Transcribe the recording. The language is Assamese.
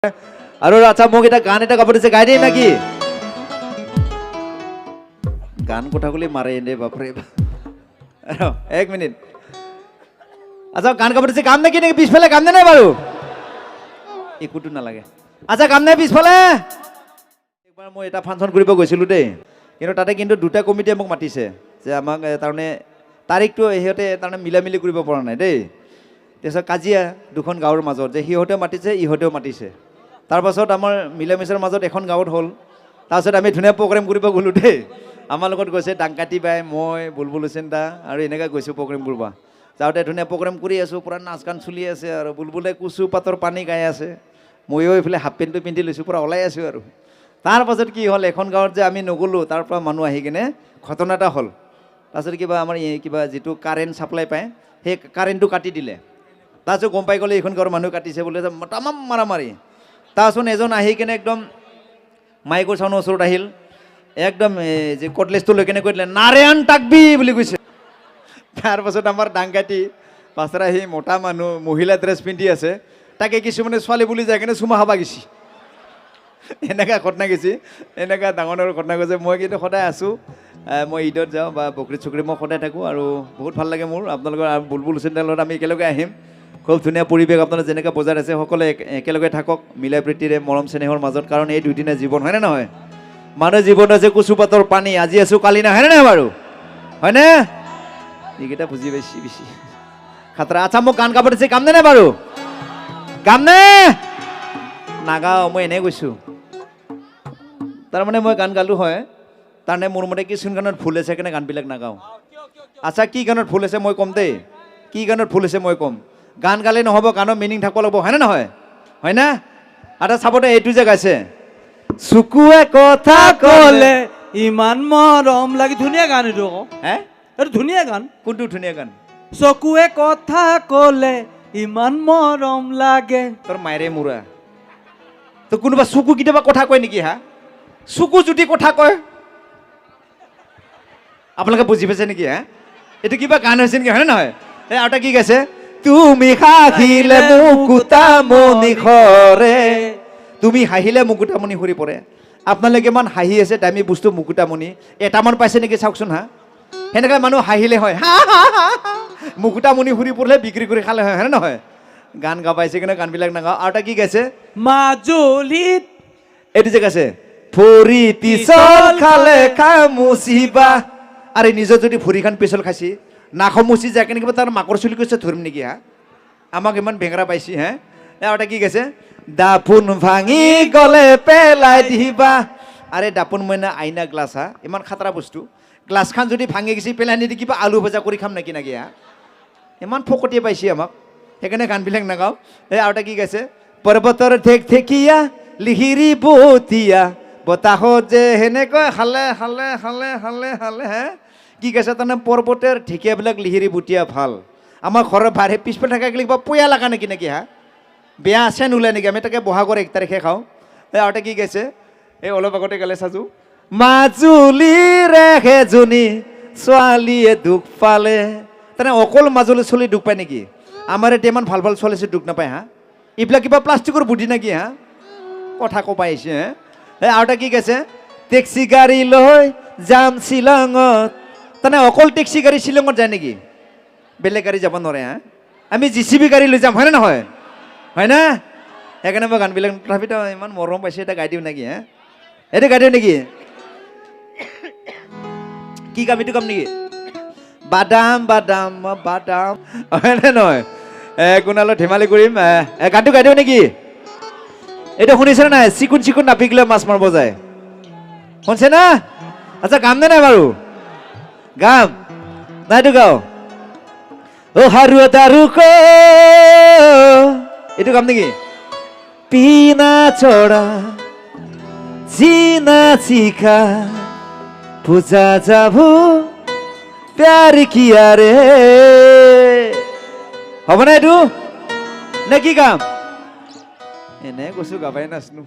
আৰু আচ্ছা, মোক এটা গান এটা গাব দিছে, গাই দিম নেকি? গান কথা ক'লে মাৰে এনে, বাপৰে। এক মিনিট। আচ্ছা, গান গাব দিছে, গাম নেকি? নেকি পিছফালে গাম নে নাই বাৰু? একোতো নালাগে। আচ্ছা, গাম নাই পিছফালে? একবাৰ মই এটা ফাংচন কৰিব গৈছিলোঁ দেই, কিন্তু তাতে কিন্তু দুটা কমিটিয়ে মোক মাতিছে যে আমাক তাৰমানে তাৰিখটো সিহঁতে তাৰমানে মিলা মিলি কৰিব পৰা নাই দেই। তাৰপিছত কাজিয়া দুখন গাঁৱৰ মাজত যে সিহঁতেও মাতিছে, ইহঁতেও মাতিছে। তাৰপাছত আমাৰ মিলা মিছাৰ মাজত এখন গাঁৱত হ'ল। তাৰপিছত আমি ধুনীয়া প্ৰগ্ৰেম কৰিব গ'লোঁ দেই। আমাৰ লগত গৈছে ডাংকাটি বাই, মই, বুলবুল হুছেইন দা আৰু এনেকৈ গৈছোঁ প্ৰগ্ৰেম কৰিব। যাওঁতে ধুনীয়া প্ৰগ্ৰেম কৰি আছোঁ, পূৰা নাচ গান চলি আছে আৰু বুলবুলে কচু পাতৰ পানী গাই আছে, ময়ো এইফালে হাফ পেণ্টটো পিন্ধি লৈছোঁ, পূৰা ওলাই আছোঁ। আৰু তাৰপাছত কি হ'ল, এখন গাঁৱত যে আমি নগ'লোঁ, তাৰ পৰা মানুহ আহি কিনে ঘটনা এটা হ'ল। তাৰপিছত কিবা আমাৰ এই কিবা যিটো কাৰেণ্ট ছাপ্লাই পায়, সেই কাৰেণ্টটো কাটি দিলে। তাৰপিছত গম পাই গ'লে এইখন গাঁৱৰ মানুহ কাটিছে বোলে, তামাম মাৰামাৰি। তাৰপাছত এজন আহি কিনে একদম মাইকৰ চাউনৰ ওচৰত আহিল, একদম এই যে কটলেছটো লৈ কেনে কৈ দিলে, "নাৰায়ণ তাকবি" বুলি কৈছে। তাৰপাছত আমাৰ ডাংকাটি পাছত আহি মতা মানুহ মহিলা ড্ৰেছ পিন্ধি আছে, তাকে কিছুমানে ছোৱালী বুলি যায় কিনে চুমা খাবা গৈছি। এনেকুৱা ঘটনা গৈছে, এনেকুৱা ডাঙৰ ডাঙৰ ঘটনা গৈছে। মই কিন্তু সদায় আছোঁ, মই ঈদত যাওঁ বা বকৰিত চকৰিত মই সদায় থাকোঁ আৰু বহুত ভাল লাগে মোৰ। আপোনালোকৰ আৰু বুলবুল হুছেইন লগত আমি একেলগে আহিম। খুব ধুনীয়া পৰিৱেশ আপোনালোকে যেনেকৈ বজাই আছে, সকলোৱে একেলগে থাকক মিলা প্ৰীতিৰে, মৰম চেনেহৰ মাজত, কাৰণ এই দুদিনীয়া জীৱন, হয়নে নহয়? মানুহ জীৱন হৈছে কচু পাতৰ পানী, আজি আছোঁ কালি নাই, হয়নে নহয় বাৰু? হয়নে? এইকেইটা বুজি পাইছি বেছি খাতৰা। আচ্ছা, মোক গান গাব দিছে, গামনে নাই বাৰু? গামনে? নাগাওঁ, মই এনেই কৈছোঁ। তাৰমানে মই গান গালোঁ হয়, তাৰমানে মোৰ মতে কিছুমান গানত ভুল আছে, সেইকাৰণে গানবিলাক নাগাওঁ। আচ্ছা, কি গানত ভুল আছে মই ক'ম দেই। কি গানত ভুল আছে মই ক'ম। গান গালে নহ'ব, গানৰ মিনিং থাকিব লাগিব, হয়নে নহয়? হয়নে? আচ্ছা, চাব দে, এইটো যে গাইছে, চকুৱে কথা ক'লে ইমান মৰম লাগি, ধুনীয়া গান এইটো আকৌ। হে? এইটো ধুনীয়া গান। কোনটো ধুনীয়া গান? চকুৱে কথা ক'লে ইমান মৰম লাগে। তোৰ মায়েৰে মূৰা তো, কোনোবা চকু কেতিয়াবা কথা কয় নেকি? হা, চকু যদি কথা কয়, আপোনালোকে বুজি পাইছে নেকি? হা, এইটো কিবা গান হৈছে নেকি, হয়নে নহয়? এই আৰু এটা কি গাইছে, তুমি হাঁহিলে মুকুতা মণি সৰে। তুমি হাঁহিলে মুকুতামণি সৰি পৰে। আপোনালোকে ইমান হাঁহি আছে, দামী বস্তু মুকুতামণি এটামান পাইছে নেকি চাওকচোন। হা, সেনেকৈ মানুহ হাঁহিলে হয়, হা হা হা হা। মুকুতামণি সৰি পৰিলে বিক্ৰী কৰি খালে হয়, হয়নে নহয়? গান গাবাইছে কিন্তু গানবিলাক নাগাওঁ। আৰু এটা কি গাইছে? মাজুলীত। এইটো যে গাইছে, ভৰি পিছল খালে খামুচিবা। আৰে, নিজৰ যদি ভৰিখন পিছল খাইছি, নাখামুচি যায় কেনে কিবা তাৰ মাকৰ চুলি কৈছে ধৰিম নেকি? হা, আমাক ইমান বেঙৰা পাইছি। হে, এই আৰু এটা কি গাইছে, দাপোন ভাঙি গলে পেলাই দিবা। আৰে, দাপোন মইনা আইনা গ্লাছ, হা, ইমান খাতৰা বস্তু। গ্লাছখন যদি ভাঙি গৈছে, পেলাই নিদি কিবা আলু ভজা কৰি খাম নেকি নেকি? হা, ইমান ফকতীয়া পাইছি আমাক, সেইকাৰণে গানবিলাক নাগাওঁ। এই আৰু এটা কি গাইছে, পৰ্বতৰ ঠেক ঠেকীয়া লিহিৰি বতীয়া বতাহত যে সেনেকৈ হালে হালে হালে হালে হালে। হে, কি গাইছে? তাৰমানে পৰ্বতৰ ঢেকীয়াবিলাক লিহিৰি বতীয়া ভাল। আমাৰ ঘৰৰ বাহিৰে পিছফালে থকা কিবা পয়া লগা নেকি নেকি? হা, বেয়া চেন ওলাই নেকি? আমি তাকে বহাগৰ 1 তাৰিখে খাওঁ। এই আৰু এটা কি গাইছে? এই অলপ আগতে গালে চাজু, মাজুলীৰে এজনী ছোৱালীয়ে দুখ পালে। তেনে অকল মাজুলী ছোৱালী দুখ পায় নেকি? আমাৰ এতিয়া ইমান ভাল ভাল ছোৱালী আছে, দুখ নাপায়? হা, এইবিলাক কিবা প্লাষ্টিকৰ বুদ্ধি নেকি? হা, কথা ক'ব আহিছে। হে, এই আৰু এটা কি গাইছে, টেক্সি গাড়ী লৈ যাম শ্বিলঙত। তেনে অকল টেক্সি গাড়ী শ্বিলঙত যায় নেকি? বেলেগ গাড়ী যাব নোৱাৰে? হা, আমি জিচিবি গাড়ী লৈ যাম, হয়নে নহয়? হয়নে? সেইকাৰণে মই গানবিলাক, তথাপিতো ইমান মৰম পাইছে, এটা গাই দিওঁ নেকি? হে, এইটো গাই দিওঁ নেকি? কি গাম? এইটো গাম নেকি? বাদাম বাদাম বাদাম, হয়নে নহয়? কুণালত ধেমালি কৰিম। এ, এ, গানটো গাই দিওঁ নেকি? এইটো শুনিছে নাই, চিকুণ চিকুণ নাপিক লৈ মাছ মাৰিব যায়, শুনিছে না? আচ্ছা, গাম নে নাই বাৰু? গাম নাই? এইটো গাওঁ, অ হাৰুৱা দাৰু, এইটো গাম নেকি? পিনা চৰা জিনা চিখা পূজা যাব প্যাৰ কিয়া ৰে, হ'ব নাই এইটো? নে কি গাম? এনে কৈছো, গাবাই নাচনো।